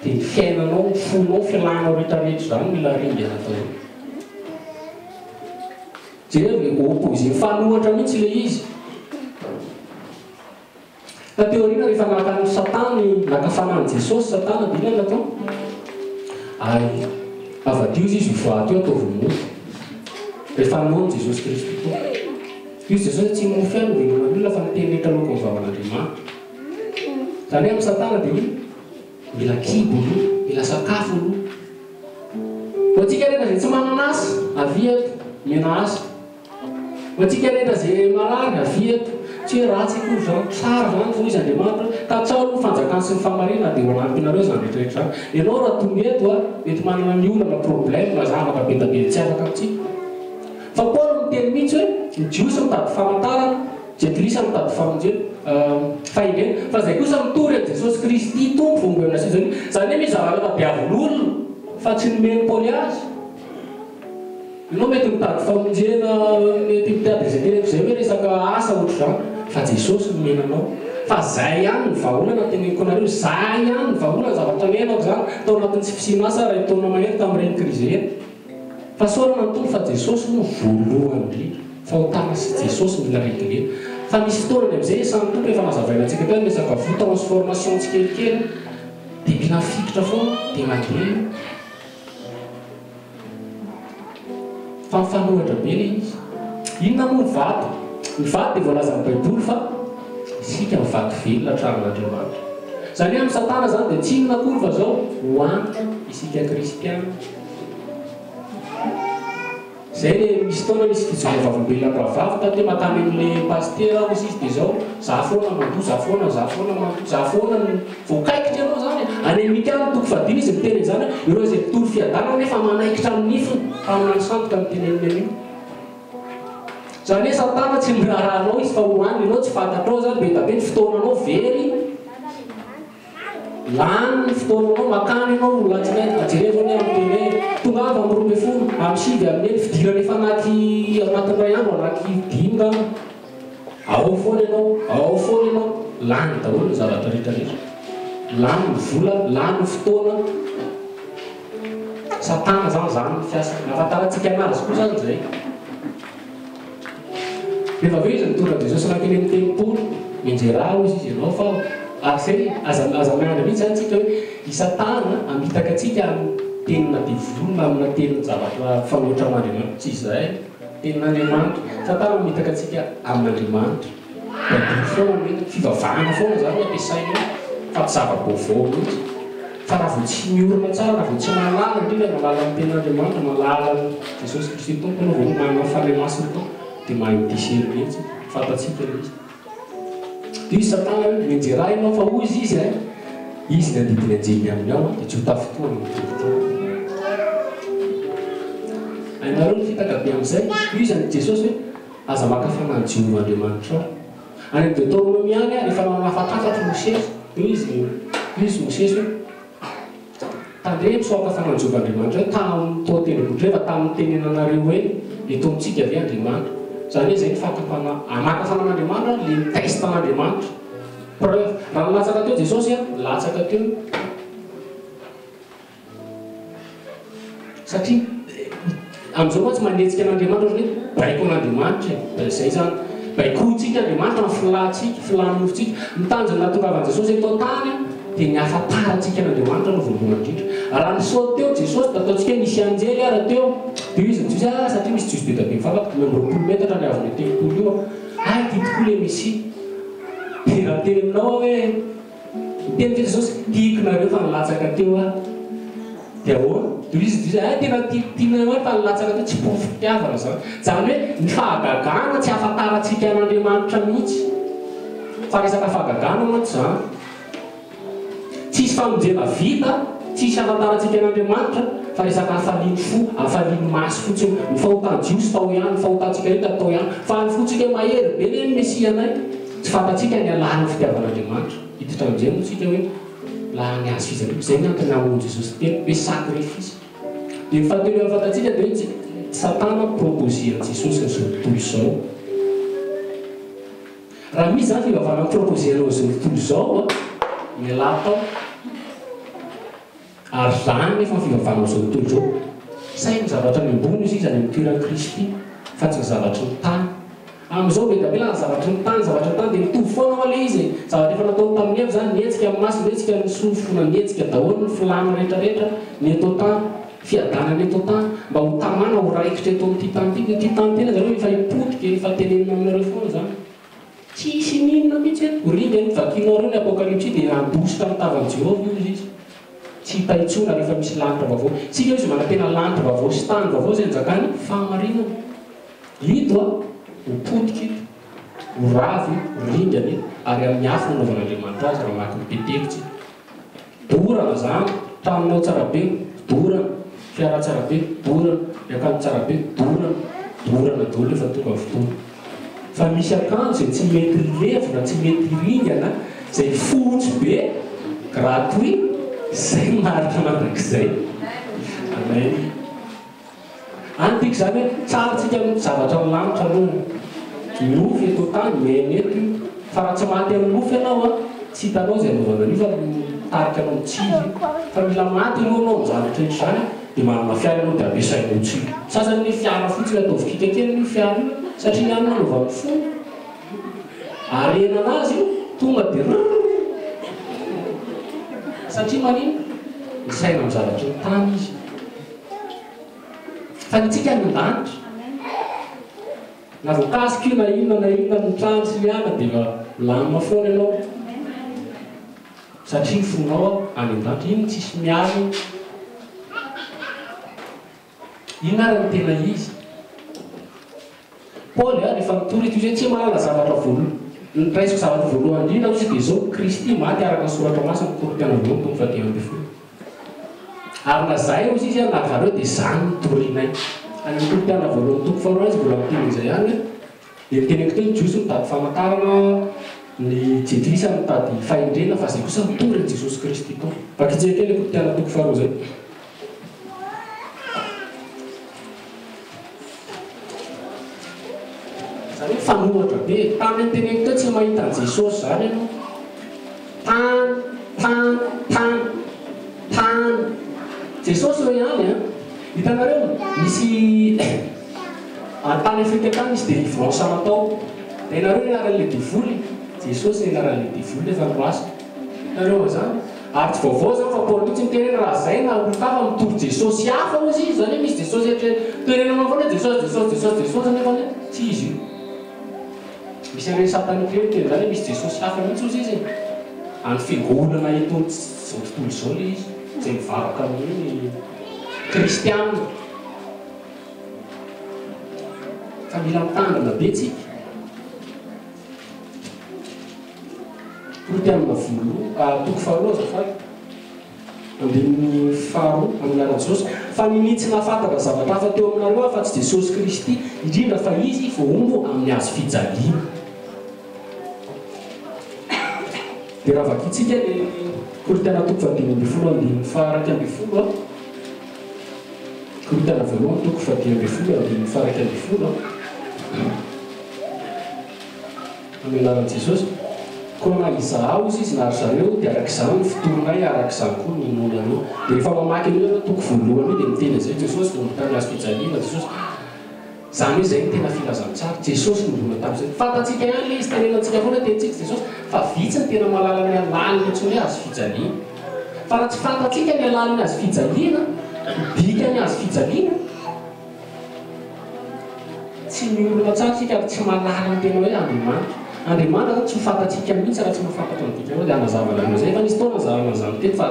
Dia ny fiainanao, ny fonao, filanao rehetra rehetra izany mila ringana daholo. Jereo ilay opposé, mifanohitra mihitsy ilay izy. Taty aoriana rehefa naka an'i Satana, naka fanahy an'i Jesosy Satana dia inona no natao? Ary avadio izy izy ho vato eo ataovy mofo. Rehefa noana Jesosy Kristy Tompo. Hoy Jesosy hoe tsy ny mofo ihany no veloman'ny olona fa ny teny rehetra aloaky ny vavan'Andriamanitra. Izany hoe amin'i Satana dia inona? Mila kibo aloha, mila sakafo aloha. Ho antsika rehetra izay tsy manana asa, avia eto, omena asa. Ho antsika rehetra izay marary, avia eto. Tsy hoe ratsy akory izany, tsara izany fa hoy izy Andriamanitra hoe, katsaho aloha ny fanjakany sy ny fahamarinana dia ho anampinareo izany rehetra rehetra izany. Ianao raha tonga eto, mety manana ny olana, problème, zavatra be dia be tsy afaka amintsika. Fa Paoly miteny mihitsy hoe, ny Jiosy mitady famantarana, Jentilisa mitady famonjena, fahendrena, fa izay kosa mitory an'i Jesosy Kristy Tompo vao mbola nasiana izany. Izany hoe misy zavatra tadiavin'olona fa tsy nomen'i Paoly azy. Ianao mety mitady famonjena, mety mitady izay teneniko izay hoe resaka asa ohatr'izany, fa Jesosy nomena anao. Fa izay ihany ny vahaolana teneniko anareo, izay ihany ny vahaolana, zavatra niainako izany tao anatin'ny tsy fisian'asa iray taona mahery tamin'ireny krizy ireny. Fahasoavana ny Tompo fa Jesosy no voalohany indrindra. Fahotana sy Jesosy mila regler. Fa misy fotoanany amizay esan'ny Tompo efa nazavaina antsika teo ny resaka voa transformation tsikelikely dia mila mifikitra foana dia mandeha io. Fa mifanohitra be ilay izy. Inona moa ny vato? Ny vato dia voalazan'ny Baiboly fa isika ny vato velona tranon'Andriamanitra. Izany hoe amin'i Satana izany dia tsy inona akory fa izao, hohanina isika kristiana. Zay le misy fotoana nisy fijoroana vavolombelona rahavavy tato hoe makany amle pasitera aho ozy izy de zao za foana mandoa za foana za foana mandoa za foana no voakaikitra ianao zany e! Any amin'ny Mika ny toko fahadimy izy miteny an'izany hoe ireo izay mpitory fiadanana nefa manaikitra amin'ny nifiny mpaminany sandoka no teneniny an'io. Zany hoe satana tsy miraharaha anao izy fa hohaniny ianao tsy fantatrao zany be da be ny fotoananao very. Lany ny fotoananao, makany ianao no latsinainy, fa jerevo anie amin'ny tele e! Tongava amin'ny 12, amin'ny 9, amin'ny eny, fidirana efa anaty ao anatin'ny iray andro, anaty dimy ngamba. Ao foana ianao, ao foana ianao, lany daholo ny zavatra rehetra rehetra. Lany ny vola, lany ny fotoana. Satana zany, zany ny fiasany. Nahafantarantsika anazy koa zany izay. Rehefa avy eo izy nitondra an'i Jesosy nankeny amin'ny tempoly, Mianjerà hozy izy ianao fa ary izay aza aza miandry mihitsy izany tsika hoe i Satana hamitaka antsika amin'ny tenina devoly na amina tenin-javatra mifanohitra amin'Andriamanitra. Tsy izay. Tenin'Andriamanitra. Satana mamitaka antsika amin'Andriamanitra. Baiboly foana no entiny, fivavahana foana izany no ampiasainy eo fa tsy zava-baovao mihitsy. Fa raha vao tsy miorina tsara, raha vao tsy mahalala, indrindra mahalala ny tenin'Andriamanitra, mahalala an'i Jesosy Kristy Tompo ianao, vao manana ny Fanahy Masina koa, dia mahay mi-discerner mihitsy, fantatsika ilay izy. Dia hoy Satana hoe, Mianjerà ianao, fa hoy izy e, Izy nandidy ny anjeliny aminao, dia tsy ho tafintohina ny tongotrao. Hainareo ny fitaka be amin'izay? Hoy izy amin'i Jesosy hoe, Aza maka fanahy an'i Jehovah Andriamanitrao. Any amin'ny Deutéronome ihany, rehefa nanao hafatrafatra i Mosesy, hoy izy, hoy izy Mosesy hoe, Tandremo sao haka fanahy Jehovah Andriamanitra hoe tamin'ny tao an-tendrombohitra eo fa tamin'ny nitenenanareo hoe, Eto amintsika ve Andriamanitra? Izany hoe izay ny fakam-panahy, maka fanahy an'Andriamanitra, ilay mi-test an'Andriamanitra. Preuve. Raha nilatsaka teo Jesosy, nilatsaka teo. Satria amin'izao mantsy manetsika an'Andriamanitra ohatran'ny hoe baiko an'Andriamanitra e. Dia izay izany. Baikointsika Andriamanitra amin'ny filantsika, filan'ny nofontsika. Ny tanjona nahatongavan'i Jesosy eto an-tany dia ny hahafantarantsika an'Andriamanitra no voalohany indrindra. Raha nisaoty teo Jesosy dia ataontsika hoe nisy anjely ara teo. Dia hoy izy ny Jiosy, ah satria misy Jiosy be dia be mivavaka, 25 metatra ny haavon'io tempoly io. Hay ity tokoa ilay Mesia. Dia raha miteny aminao aho hoe. Niteny ve Jesosy, Tiako nareo fa nilatsaka teo aho. Dia ahoana? Dia hoy izy Jiosy, Hay tena tiako tianareo aho fa nilatsaka teo, tsy porofom-pitiavana izany. Izany hoe ny fahagagana tsy ahafantarantsika an'Andriamanitra mihitsy. Fa resaka fahagagana mantsy izany. Tsisy famonjena vita, tsisy ahafantarantsika an'Andriamanitra fa resaka hafalian'ny fo, hafalian'ny maso fotsiny. Ny fahotan'ny Jiosy tao ihany, ny fahotantsika rehetra tao ihany. Fa ny fontsika mahery be anie ny Mesianay. Tsy fantatsika ny halalin'ny fitiavan'Andriamanitra. Hiditra amin'izay moa isika hoe lany hazo fijaliana. Izay ny antony namonoan'i Jesosy tena, hoe sacrifice. Dia ny fahatelo ihany fantatsika dia hoe Satana mi-proposer an'i Jesosy an'izao tontolo izao. Raha misy izany fivavahana mi-proposer anao izao tontolo izao an, mialà tao. Ary izany nefa ny fivavahana amin'izao tontolo izao. Saino ny zavatra any ambony hozy izy any amin'ny toeran'i Kristy fa tsy ny zavatry ny tany. Amin'izao be dia be ny zavatry ny tany, zavatry ny tany dia mitovy foana hoa ilay izy e. Zavatra efa nataony tamin'ny Eva izany, nihetsika ny maso, nihetsika ny sofina, nihetsika daholo ny filàna rehetra rehetra, ny eto an-tany, fiadanana eto an-tany, mba ho tamana ho raikitra eto amin'ity tany ity. Ity tany ity anie zareo efa hipotika e, efa tenenina aminareo foana izany. Tsy hisy n'inona mihitsy eto. Ho ringana io, vakinareo ny Apokalypsy dia handositra ny tavan'i Jehovah io izy. Tsy hita intsony ary efa misy lanitra vaovao. Isika hozy manantena lanitra vaovao sy tany vaovao izay hanjakan'ny fahamarinana. Ito a, ho potika ito, ho rava ito, ho ringana ito, ary amin'ny afo no anaovan'Andriamanitra azy raha mamaky ny peteko tsika. Dorana zany, tranonao tsara be, dorana, fiara tsara be, dorana, ny akanjo tsara be, dorana, dorana daholo rehefa tonga ny fotoana. Fa misy akanjo izay tsy mety levona, tsy mety ringana, izay fotsy be, gratuit, izay maharitra mandrakizay. Amen. Any tiako izany hoe tsara tsika amin'ny zavatra ny lanitra aloha. Nofy eto an-tany, miaina eto io. Fa raha tsy maty amin'ny nofy ianao an, tsy hitanao izay anaovana an'io fa mitarika anao mitsiry io. Fa mila maty aloha ianao amin'izany rehetra izany an, dia manana fiara ianao dia ampiasainao tsiry. Sasany anie fiara fotsiny ataovy kika kely io fiara io satria ny any no anaovan'ny fony. Harena anazy io, tonga dia rrrr. Satria manino? Misaina amin'ny zavatry ny tany izy. Fa ny antsika any an-danitra. Na voakasika io na inona na inona ny trano sy ny ana dia efa milamina foana ianao. Satria ny fonao any an-danitra. Iny tsisy miala iny. Inona ary no tena izy? Paoly rehefa nitory izy hoe tsy mahalala zavatra voalohany, ny raisiko zavatra voalohany indrindra hoy izy dia izao, Kristy maty araka ny soratra masina, Korintiana voalohany toko faha-15. Ary na izahay hoy izy na ry zareo dia izany no torinay. Any amin'ny Korintiana voalohany toko faharoa izy mbola miteny an'izay ihany hoe, dia niteneniko teo ny Jiosy mitady famantarana, ny Jentilisa mitady fahendrena fa izay kosa mitory an'i Jesosy Kristy Tompo. Vakintsika kely Korintiana toko faharoa izay. Izany hoe mifanohitra be. Tany anteneniko teo tsy mahita an'i Jesosy izany ianao. Tany, tany, tany, tany. Jesosy eo ihany an. Hitanareo, misy tany Afrika tany misy délivrance natao. Dia ianareo ny anaran'ilay devoly, Jesosy ny anaran'ilay devoly rehefa noroasina. Hitanareo an'izany? Ary tsy vaovao izany fa Paoly mihitsy niteny hoe raha zay na olon-kafa mitory Jesosy hafa hozy izy, izany hoe misy Jesosy eritreretina, tenenanao foana hoe Jesosy, Jesosy, Jesosy, Jesosy nefa anie tsy izy io. Misy an'ireny satanique ireny miteny izany hoe misy Jesosy hafa mihitsy hozy izy e. Any fiangonana eto izao tontolo izao ilay izy, izay mivavaka amin'io ny kristiana. Fa mila mitandrina be tsika. Korintiana voaloha, toko faharoa azafady, andininy faharoa, amin'ny anaran'i Jesosy, Fa ninia tsy nahafantatra zavatra hafa teo aminareo afa-tsy Jesosy Kristy, indrindra fa Izy voahombo amin'ny hazo fijaliana. Dia raha vakintsika ny Korintiana toko faha-15 andininy faha-11 a. Korintiana voalohany toko faha-15 andininy faha-11 a. Amin'ny anaran'i Jesosy. Koa na izaho hozy izy na ry zareo dia araka izany ny fitorinay araka izany koa ny inoanareo. Dia rehefa mamaky an'io ianao toko voalohany io dia miteny an'izay Jesosy vao nitany hazo fijaliana Jesosy. Izany hoe izay no tena filazantsara. Jesosy no mbola tamin'izay. Fantatsika ihany ilay izy, tenenantsika foana hoe tenintsika Jesosy, fa vitsy ny tena mahalala ny halaliny antsoina hoe hazo fijaliana. Fa raha tsy fantatsika ny halalin'ny hazo fijaliana, ny dikan'ny hazo fijaliana, tsy miorina tsara isika ary tsy mahalala ny tena hoe Andriamanitra. Andriamanitra izany tsy ho fantatsika mihitsy raha tsy mahafantatra ny dikany hoe dia hanazava anareo izay. Efa nisy fotoana nizarana an'izany teto fa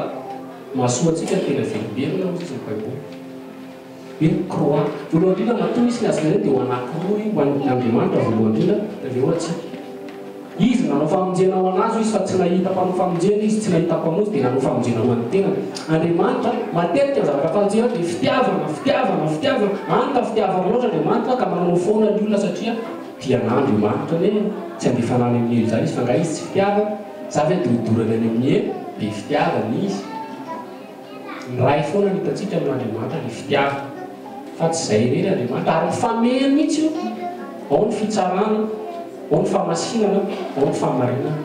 mahasoa antsika ny tena velombelona hoy izy ny Baiboly. Hoe croix. Voalohany indrindra matoa misy ny hazofijaliana dia ho anankiroa io, ho an'ny Andriamanitra voalohany indrindra dia avy eo ho antsika. Izy nanao famonjena ho an'azy hoy izy fa tsy nahita mpanao famonjena izy, tsy nahita mpamonjy dia nanao famonjena ho an'ny tenany. Andriamanitra, matetika ny zavatra fantatsika dia fitiavana, fitiavana, fitiavana, any ka fitiavana loatra Andriamanitra ka manao foana ny olona satria tia an'Andriamanitra anie tsy handefa anah any amin'ny helo izany izy fa angaha izy tsy fitiavana? Za ve dia hodorany any amin'ny helo? Be fitiavana izy. Ny Ray foana no hitantsika amin'Andriamanitra ny fitiavana. Fa tsy izay irery Andriamanitra, ary mifameno mihitsy io. Ao ny fitsarana, ao ny famasinana, ao ny fahamarinana.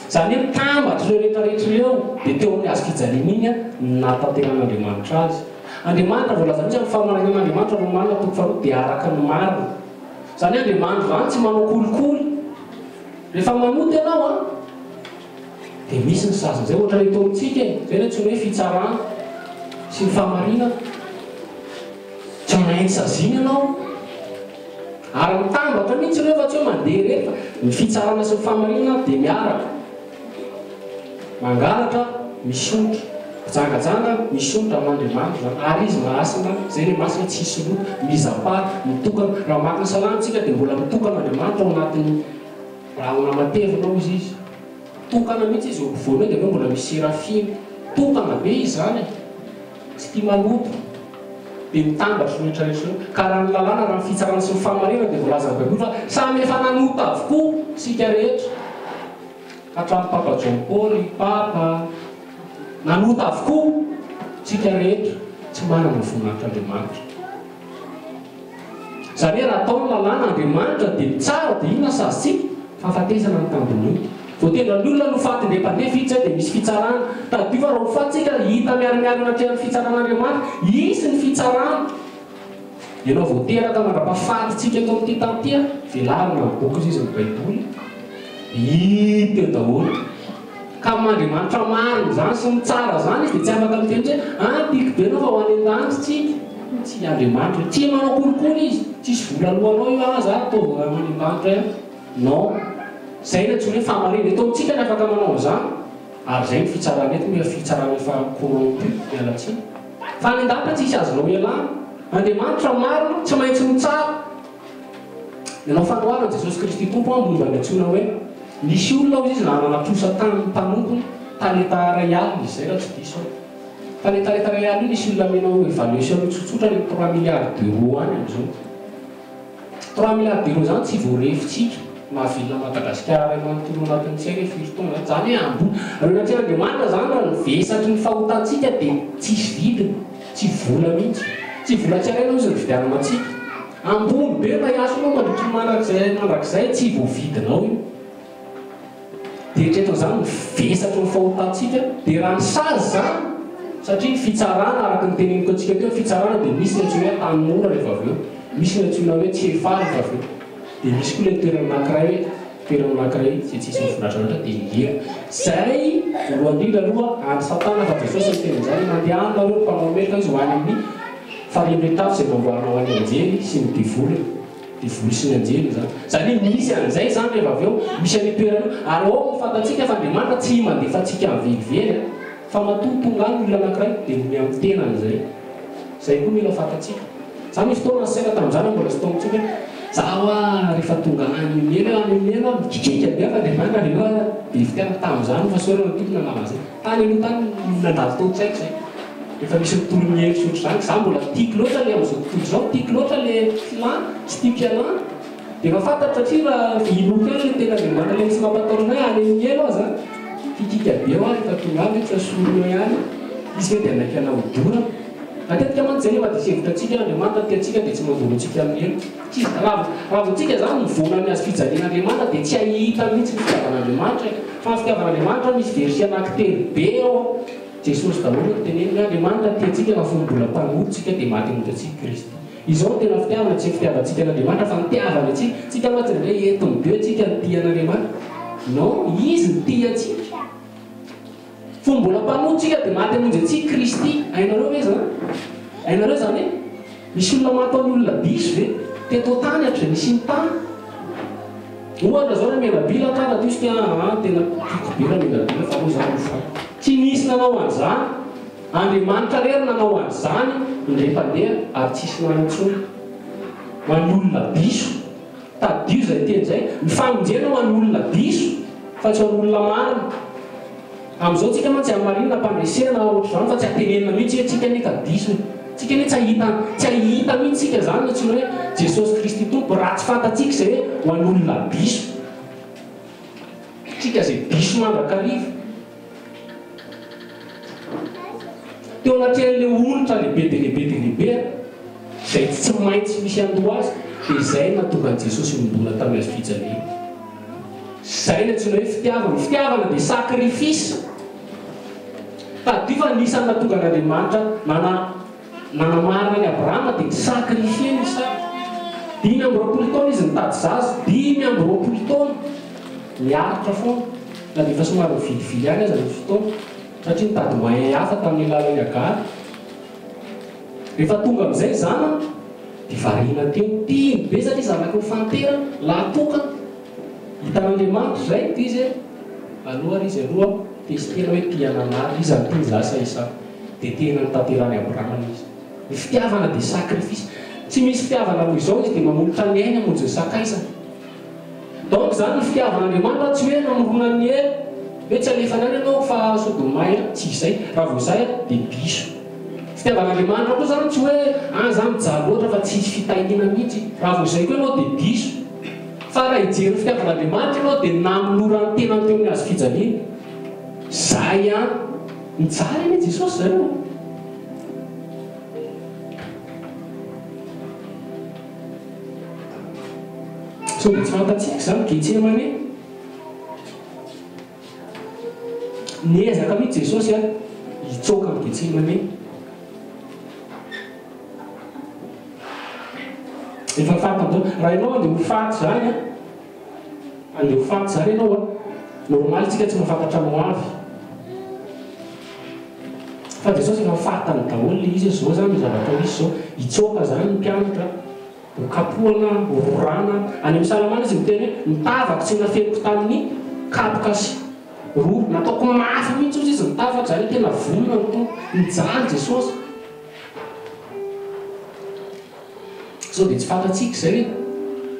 Izany hoe mitambatra ireo rehetra rehetra ireo, dia teo amin'ny hazo fijaliana iny no nahatanterahan'Andriamanitra azy. Andriamanitra voalaza mihitsy amin'ny fahamarinan'Andriamanitra, Romana toko faharoa, dia araka ny marina. Izany hoe Andriamanitra izany tsy manao kolikoly. Rehefa manota ianao an! Dia misy ny saziny izay, ohatra ny eto amintsika e, izay no antsoina hoe fitsarana sy ny fahamarinana. Tsy maintsy saziana ianao. Ary mitambatra mihitsy ireo fa tsy hoe mandeha irery fa ny fitsarana sy ny fahamarinana dia miaraka. Mangalatra, misondrotra. Mpijangajanga, misondrotra amin'Andriamanitra izany. Ary Izy masina, izay ilay masina tsisy loto, mise à part, mitokana. Raha mamaky ny salamo isika dia mbola mitokana Andriamanitra ao anatin'ny rahona matevina hozy Izy. Tokana mihitsy izy eo ampovoany eo dia avy eo mbola misy serafima. Tokana be izy izany e! Tsy tia maloto. Dia mitambatra ireo rehetra rehetra ireo. Ka raha ny lalàna, raha ny fitsarana sy ny fahamarinana dia voalazan'ny Baiboly fa samy efa nanota avokoa isika rehetra. Hatramin'ny Papa John Paul, Papa. Nanota avokoa isika rehetra. Tsy manana ny voninahitr'Andriamanitra. Izany hoe raha atao ny lalàna, Andriamanitra dia mitsara dia inona sazintsika? Fahafatesana ny tambin'ny ota. Voatendra ny olona no faty indray mpandeha vita izay dia misy fitsarana. Tadidio fa raha ho faty tsika hita miharihary eo anatrehan'ny fitsaran'Andriamanitra. Hisy ny fitsarana. Ianao vao teraka mandra-pahafatintsika eto amin'ity tany ity an, velarina ny boky izy ny baiboly dia hita eo daholo. Ka amin'Andriamanitra marina izany sy mitsara izany izy dia tsy afaka miteny hoe ah tiako be ianao fa ho any an-danitra tsika. Tsy Andriamanitra io. Tia manao kolikoly izy. Tsisy vola aloanao io ah za ataovy ho any an-danitra ihany. Non. Izay no antsoina hoe fahamarinana. Eto amintsika ny afaka manao an'izany. Ary izay no fitsarana eto moa fitsarana efa corrompu, miala tsiny. Fa any an-danitra tsisy azonao ialana. Andriamanitra marina, tsy maintsy mitsara. Nanao fanoharana Jesosy Kristy Tompo aho momba ny antsoina hoe nisy olona hozy izy nanana trosa tamin'ny mpanompony talenta iray alina izy izay raha tsy diso aho. Talenta iray alina io nisy olona amenao évaluation io tsotsotra any amin'ny trois milliards d'euros any amin'izao. Trois milliards d'euros izany tsy voarefintsika mahavelona Madagasikara iray manontolo anatin'ny tsy haiko hoe firy taona izany. Izany hoe ambony. Eo anatrehan'Andriamanitra izany raha ny vesatry ny fahotantsika dia tsisy vidiny, tsy vola mihitsy. Tsy vola tsy harena hozy ny vidianana antsika. Ambony be ilay hasinao mandritry ny mandrakizay mandrakizay tsy voavidinao io. Dia eritrereto an'izany ny vesatry ny fahotantsika, dia raha ny sazy izany, satria ny fitsarana araka ny teneniko antsika teo, ny fitsarana dia misy ny antsoina hoe Antanimora rehefa avy eo, misy ny antsoina hoe Tsiafahy rehefa avy eo, dia misy koa ilay toerana anankiray hoe toerana anankiray izay tsisy ny voninahitra loatra dia ny helo. Izay voalohany indrindra aloha any Satana fa Jesosy niteny an'izany, mandehana nareo ry mpanao meloka izy ho any amin'ny Farimbe-tafo izay namboarina ho an'ny anjely sy ny devoly, devoly sy ny anjely izany. Izany hoe misy an'izay izany rehefa avy eo, misy an'io toerana io. Ary aoka ho fantatsika fa Andriamanitra tsy mandefa antsika any velively an! Fa matoa tonga any ny olona anankiray dia noho ny amin'ny tenany izay. Izay koa mila fantatsika. Za nisy fotoana nisaina tamin'izany aho mbola tsy tao amintsika hoe, za hoa rehefa tonga any Imelo aho, any Imelo aho mikikiaka be aho fa Andriamanitra avy eo aho be fitiavana. Tamin'izany fa sorana ny Tompo nanala an'izay. Tany aloha tany no nandalo tao an-tsaiko izay. Rehefa misy mitory ny hevitra ohatr'izany, za mbola tiako loatra le amin'izao tontolo izao, tiako loatra le filana, tsy tiako ialana. Dia efa fantatro satria raha inoako ihany ilay tena Andriamanitra ilay tsy mampatahotra anay any amin'ny helo aza, kikika be aho rehefa tonga any hoe tsy asorina eo ihany, izy ve dia hanaiky anao hodorana? Matetika mantsy izay no efa diso hevitra antsika, Andriamanitra tia antsika dia tsy mandoro antsika amin'ny helo. Tsy izy, raha raha vao tsika izany mivoana amin'ny hazo fijalian'Andriamanitra dia tsy hahita mihitsy ny fitiavan'Andriamanitra e! Fa ny fitiavan'Andriamanitra misy verset anankitelo be ao, Jesosy daholo no teneniny hoe Andriamanitra tia antsika fa fony mbola mpanota isika dia maty hamonjy antsika Kristy. Izao no tena fitiavana, tsy ny fitiavantsika an'Andriamanitra fa ny tiavany antsika. Tsika mantsy indraindray entiny be hoe tsika no tia an'Andriamanitra. Non, Izy no tia antsika. Fony mbola mpanota tsika dia maty hamonjy antsika Kristy. Hainareo ve izany? Hainareo izany hoe misy olona maty ho an'ny olona diso ve? Teto an-tany hatrizay nisian'ny tany. Ohatra izao Ramenabila tara teo isika aa tena tiako be Ramenabila fa aleo za ho faty. Tsy nisy nanao an'izany. Andriamanitra irery nanao an'izany indray mpandeha ary tsisy nanao intsony. Ho an'ny olona diso. Tadidio izay teny izay. Ny famonjena ho an'ny olona diso fa tsy ho an'ny olona marina. Amin'izao tsika mantsy hamarinina am-pandresena ohatr'izany fa tsy atenenina mihitsy hoe tsika anie ka diso e. Tsika anie tsy hahita tsy hahita mihitsy tsika izany na tsy hoe Jesosy Kristy Tompo raha tsy fantatsika izay hoe ho an'ny olona diso. Tsika izay diso mandrakariva. Teo anatrehan'ilay onitra lehibe dia lehibe dia lehibe izay tsy maintsy misy handoa azy, dia izay no nahatonga an'i Jesosy nidona tamin'ny hazo fijaliana. Izay no antsoina hoe fitiavana. Ny fitiavana dia sacrifice. Tadidio fa anisan'ny nahatonga an'Andriamanitra nana nanamarina an'i Abrahama dia ni-sacrifier-ny Isaka. 25 taona izy nitady zaza, 25 taona niaritra foana. Na dia efa somary nivilivily ihany aza ny fotoana, satria nitady moyen hafa tamin'ny alalan'i Hagara. Rehefa tonga amin'izay ny zanany, dia variana teo. Tiany be satria zanaky ny fahanterana, lahy tokana. Hitan'Andriamanitra izay, dia izy hoe, aloha ary izy aloha, testena hoe tia an'Anary, iza no tiany, za sa Isaka. Dia tena notanterahan'i Abrahama izy. Ny fitiavana dia sacrifice. Tsy misy fitiavana noho izao izy dia manolotra ny ainy hamonjy ny sakaizany. Donc izany ny fitiavan'Andriamanitra tsy hoe namorona ny helo, hoe tsy alefany any ianao fa sao dia may any, tsy izay, raha vao izay dia diso. Fitiavan'Andriamanitra koa izany tsy hoe ah za mijaly loatra fa tsisy fitahiana mihitsy, raha vao izay koa ianao dia diso. Fa raha hijery ny fitiavan'Andriamanitra ianao dia nanolorany tenany teo amin'ny hazo fijaliana. Izay ihany. Nijaly anie Jesosy zareo a. Sao dia tsy fantatsika izany Getsemane? Niezaka mihitsy Jesosy a, hitsoaka amin'i Getsemane. Efa fantany daholo. Raha ianao andeha ho faty izany a, andeha ho faty izany ianao a, normaly tsika tsy mahafantatra ny ho avy. Fa Jesosy efa fantany daholo ilay izy hoe zao zany ny zavatra misy zao, hitsoaka zany ny mpianatra, ho kapohana, ho rorana. Any amin'ny Salamana izy miteny hoe ny tavako tsy nafeniko tamin'ny kapoka sy rora, nataoko mafy mihitsy hozy izy ny tavako, zany hoe tena vonona ny Tompo, nijaly Jesosy. Sao dia tsy fantatsika izay hoe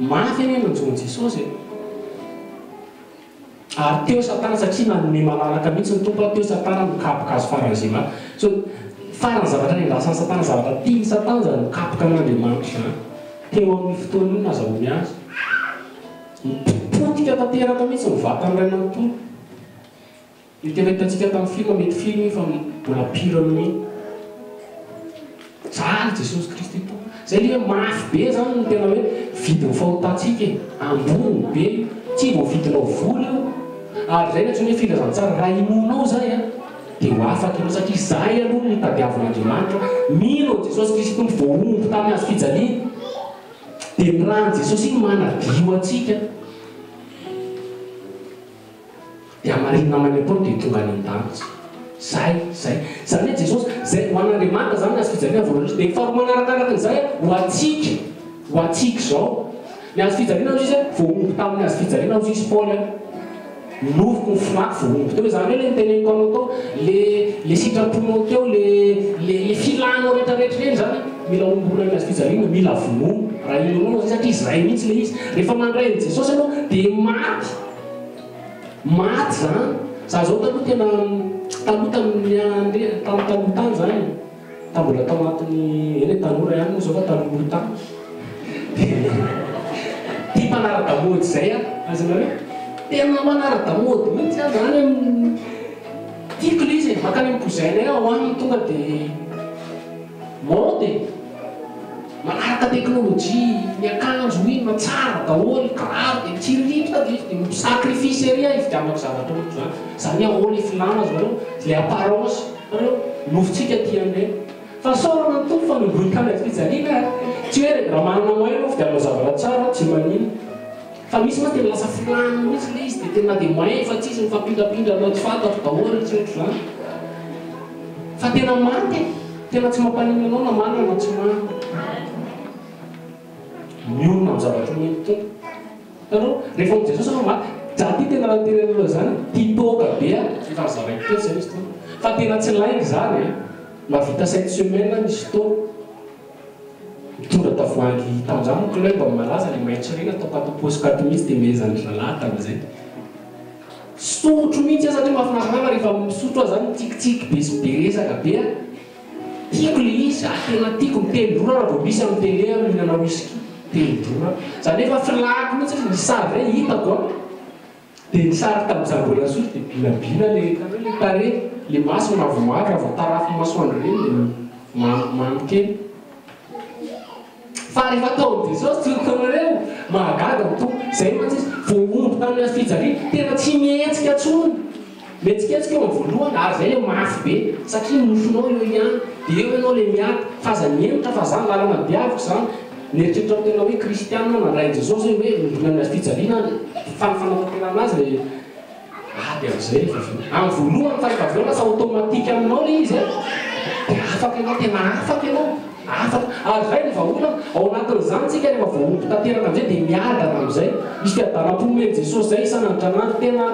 mafy anie ny nanjo an'i Jesosy e. Ary teo Satana satria nanome malalaka mihitsy ny Tompo ary teo Satana nikapoka azy faran'izay mafy. So, farany zavatra nendasan'i Satana, zavatra tian'i Satana izany mikapoka an'Andriamanitra izany. Teo amin'io fotoana io no nazahoany azy. Nipotika tanteraka mihitsy ny vatany iray manontolo. Io tena hitantsika tamin'ny film, mety film io fa mbola pire noho iny. Jaly Jesosy Kristy Tompo. Zay le hoe mafy be zany no tena hoe vidin'ny fahotantsika e. Ambony be io. Tsy voavidinao vola io. Ary zay no antsoina hoe filazantsara. Raha inoanao zay an, dia ho afaka ianao satria zay aloha no tadiavin'Andriamanitra. Mino an'i Jesosy Kristy Tompo voahombo tamin'ny hazo fijaliana. Dia ny ran'i Jesosy iny manadio antsika. Dia hamarinina maimaimpoana dia tonga any an-danitra. Zay, zay. Izany hoe Jesosy, zay, ho an'Andriamanitra izany ny hazo fijaliana voalohany indrindra. Dia ny faharoa manarakaraka an'izay, ho antsika, ho antsika izao. Ny hazo fijaliana hozy izy, voahombo tamin'ny hazo fijaliana hozy izy Paoly an. Ny nofoko, ny filako voahombo teo. Izany hoe ilay noteneniko anao teo, le, le sitraponao teo, le, le, le filanao rehetrarehetra ireny izany, mila homboana amin'ny hazo fijaliana, mila vonoina. Raha inoanao izay, satria izay mihitsy ilay izy. Rehefa mandray an'i Jesosy ianao, dia maty. Maty zany. Za zao taloha tena taloha tamin'ny andre tamin'ny taloha tany zany ta mbola tao anatin'ny eny e tanora ihany moa zao fa talohaloha tany dia tia mpanara-damaody izay aho, azonareo? Tena manara-damaody mihitsy aho izany amin'ny tiako ilay izy e, mankany amin'ny cousin-nay aho any tonga dia mode e, manaraka teknolojia, ny akanjo inona tsara daholo, kiraro dia mitsiriritra dia izy dia mi-sacrifice ery aho hividianako zavatra ohatr'izany, izany hoe ahoana ilay filàna azonareo, ilay apparence, hitanareo, nofontsika tia an'ireny. Fahasoavana ny Tompo fa nomboiny tamin'ny hazo fijaliana a! Tsy hoe raha manana moyen anao vidianao zavatra tsara tsy maninona. Fa misy mantsy tena lasa filàna mihitsy ilay izy dia tena na dia moyen efa tsisy mifampindrampindra tsy fantatro daholo tsy ohatr'izany. Fa tena maty e! Tena tsy mampaninona anao na manana na tsy manana. Mionona amin'ny zavatra omen'ny Tompo. Hitanao? Rehefa ao Jesosy ianao maty. Za ty tena raha tena aloha zany tia toaka be aho, efa nozaraiko teto zay misy fotoana. Fa tena tsy lainga zany e. Mahavita sept semaines misy fotoana. Mitondra tavoahangy tamin'izany moa club no malaza le maitso ireny ataoko ato paosiko ato mihitsy dia mehezan'ny zalahy tamin'izay. Sotro mihitsy aho satria mahafinaritra ahy fa rehefa misotro aho zany mitsikitsiky be sy be resaka be aho. Tiako le izy ah tena tiako, miteny rora raha vao misy amin'ny télé aho mihinana whisky, miteny rora za nefa filako mihitsy ny sary zay hitako an, de ny sary tamin'izaho mbola nisotro de bilabila le hitanao le tarehy, le maso mavomavo raha vao tarafin'ny masoandro ireny de mamy kely. Fa rehefa tao amin'i Jesosy tsy hitanareo, mahagaga ny Tompo, zay mantsy izy voahombo tamin'ny hazo fijaliana, tena tsy mihetsika tsony, mihetsiketsika eo amin'ny voalohany ary zay le mafy be satria ny nofonao eo ihany, dia eo ianao le miady, fa aza mihemotra fa zany lalana diaviko zany, mieritreritra ny tena hoe kristianina nandray an'i Jesosy hoe hombona amin'ny hazo fijaliana, fa ny fanatanterahana azy le Ady amin'izay rehefa avy eo. Amin'ny voalohany fa rehefa avy eo lasa automatique aminao ilay izy an, dia afaka ianao, tena afaka ianao, afaka. Ary izay no vahaolana, ao anatin'izany tsika rehefa voahombo tanteraka amin'izay dia miadana amin'izay. Misy fiadanam-po omen'i Jesosy izay isan'andro isan'andro, tena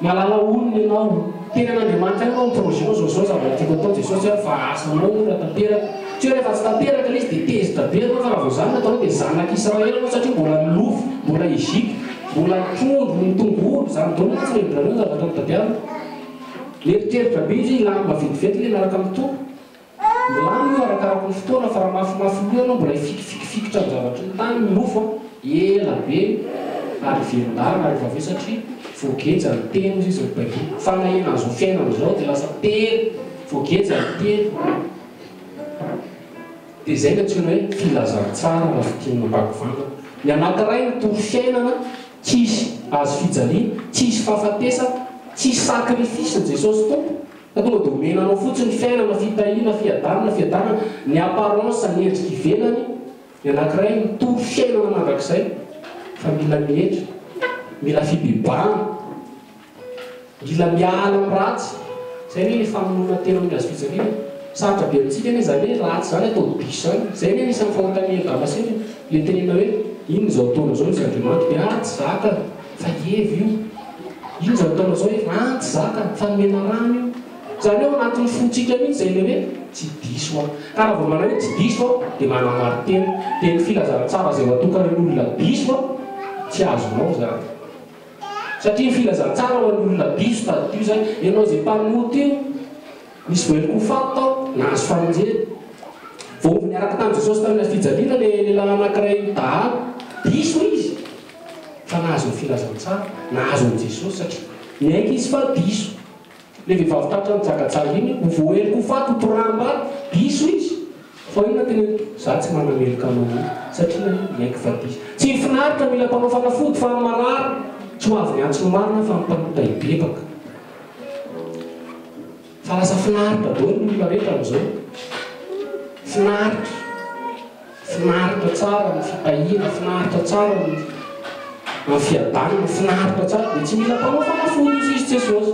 mahalala olona ianao, teny an'Andriamanitra ihany ianao amin'ny projet-nao, izao izao zavatra tiako atao Jesosy an, fa asanao io raha tanteraka. Tsy hoe rehefa tsy tanteraka ilay izy dia tezitra be ianao fa raha vao izany no ataonao dia zanak'Israely ianao satria mbola nilofo, mbola Egypte. Mbola ny trondro, ny tongolo, zany daholo mantsy ny hevi-drareo ny zavatra notadiavina. Mieritreritra be izy hoe hilamina vetivety ilay miaraka amin'ny Tompo. Milamina io arakaraky ny fotoana fa raha mafimafy loha ianao mbola hifikifikifikitra amin'ny zavatry ny tany ny nofo an, ela be ary hiverin-dalana rehefa avy eo satria voageja ny teny hozy izy ny baiboly. Fanahiana an'izao fiainana izao dia lasa tery, voageja ny teny. Dia izay no antsoina hoe filazantsara raha fintinina am-pahakovana. Ny anankiray mitory fiainana, tsisy hazo fijaliana, tsisy fahafatesana, tsisy sacrifice Jesosy Tompo, fa tonga dia omena anao fotsiny fiainana, fitahiana, fiadanana, fiadanana, ny apparence, ny endrika ivelany, ny anankiray mitory fiainana mandrakizay, fa mila mihetra, mila fibebahana. Mila miala amin'ny ratsy. Zay anie le famonoana tena amin'ny hazo fijaliana e. Sarotra be amintsika anie zany hoe ratsy zany atao diso zany. Zay anie anisan'ny fanontanian'i Damascène e. Le tenenina hoe inona izao ataonao izao izy Andriamanitra dia ah tsy zaka fa i Eva io. Inona izao ataonao izao Eva ah tsy zaka fa ny menarana io. Zany hoe ao anatin'ny fontsika mihitsy zay le hoe tsy diso aho. Ka raha vao manao hoe tsy diso aho dia manamarin-tena. Dia ny filazana tsara izay ho atokan'ny olona diso tsy azonao zany. Satria ny filazantsara ho an'ny olona diso tadidio izany, ianao izay mpanota io, nisy voaheloka ho faty tao, nahazo famonjena. Voahombo niaraka tamin'i Jesosy tamin'ny hazo fijaliana ilay lehilahy anankiray dahalo, diso izy, fa nahazo ny filazantsara, nahazo an'i Jesosy satria niaiky izy fa diso. Ilay vehivavy tratra nijagajaga iny, ho voaheloka ho faty, ho toraham-bato, diso izy. Fa inona teneniko? Za tsy manameloka anao mihitsy, satria naninona? Niaiky fa diso. Tsy finaritra mila mpanao fanafody fa ny marary tsy ho avy niantso ny marina fa ny mpanota hibebaka. Fa lasa finaritra daholo ny olona rehetra amin'izao. Finaritra. Finaritra tsara ny fitahiana, finaritra tsara ny ny fiadanana, finaritra tsara dia tsy mila mpanao fanafody izy izy Jesosy.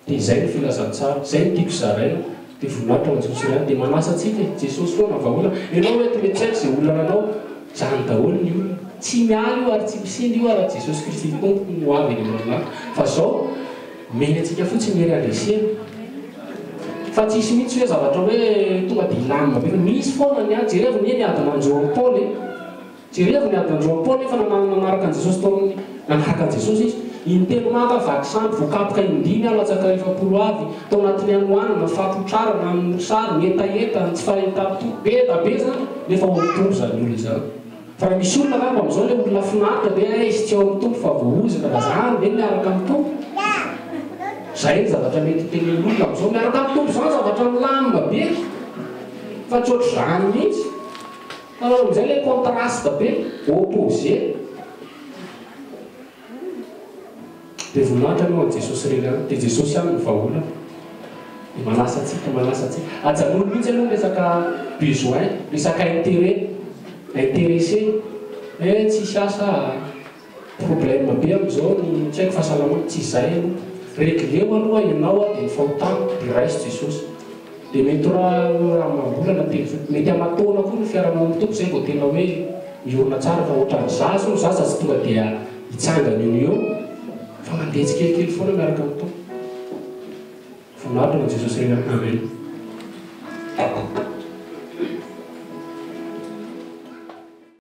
Dia izay no filazantsara, izay no tiako zaraina, dia voninahitra ho an'i Jesosy ihany, dia manasa antsika e, Jesosy foana vahaolana, ianao hoe mety tsy haiko izay olana anao, izany daholo ny olona, tsy miala io ary tsy misinda io ary Jesosy Kristy Tompo no ho avy eny amin'ny lanitra, fa izao Omeny antsika fotsiny ny hery handresena. Fa tsisy mihitsy hoe zavatra hoe tonga dia hilamina be fa misy foana ny ady. Jerevo anie ny ady nanjo an'i Paoly e. Jerevo ny ady nanjo an'i Paoly nefa nanaraka an'i Jesosy tao amin'ny nanaraka an'i Jesosy izy. Intelo maka vaky sambo, voakapoka indimy aho latsaka 40 avy, tao anatin'ny hanoanana, fahapotrarana, ny mosary, ny hetaheta, ny tsy fahitam-pitory, be da be izany, nefa ao amin'ny Tompo izany olona izany. Fa raha misy olona angamba amin'izao ilay olona finaritra dia eh izy tsy ao amin'ny Tompo fa voaozona fa zany ve miaraka amin'ny Tompo? Zay ny zavatra mety hotenenin'olona amin'izao, miaraka amin'ny Tompo izany zavatra milamina be fa tsy ohatr'izany mihitsy. Hitanareo amin'izay ilay contraste be, opposé. Dia voninahitra aloha an'i Jesosy irery ihany. Dia Jesosy ihany no vahaolana. Dia manasa antsika, manasa antsika. Ajanony mihitsy aloha ny resaka besoin, resaka intérêt, intéressé. Eh tsisy asa ah, problème be amin'izao ny tsy haiko fahasalamana, tsy izay aloha. Regleo aloha ianao ah dia ny fahotana, dia raiso Jesosy. Dia mety ho raha amam-bolana telo, mety aman-taona koa ny fiarahanao amin'ny Tompo izay vao tena hoe miorina tsara fa ohatran'ny zaza hono, zaza tsy tonga dia hitsangana eo no eo fa mandeha tsikelikely foana miaraka amin'ny Tompo. Voninahitra ho an'i Jesosy irery. Amen.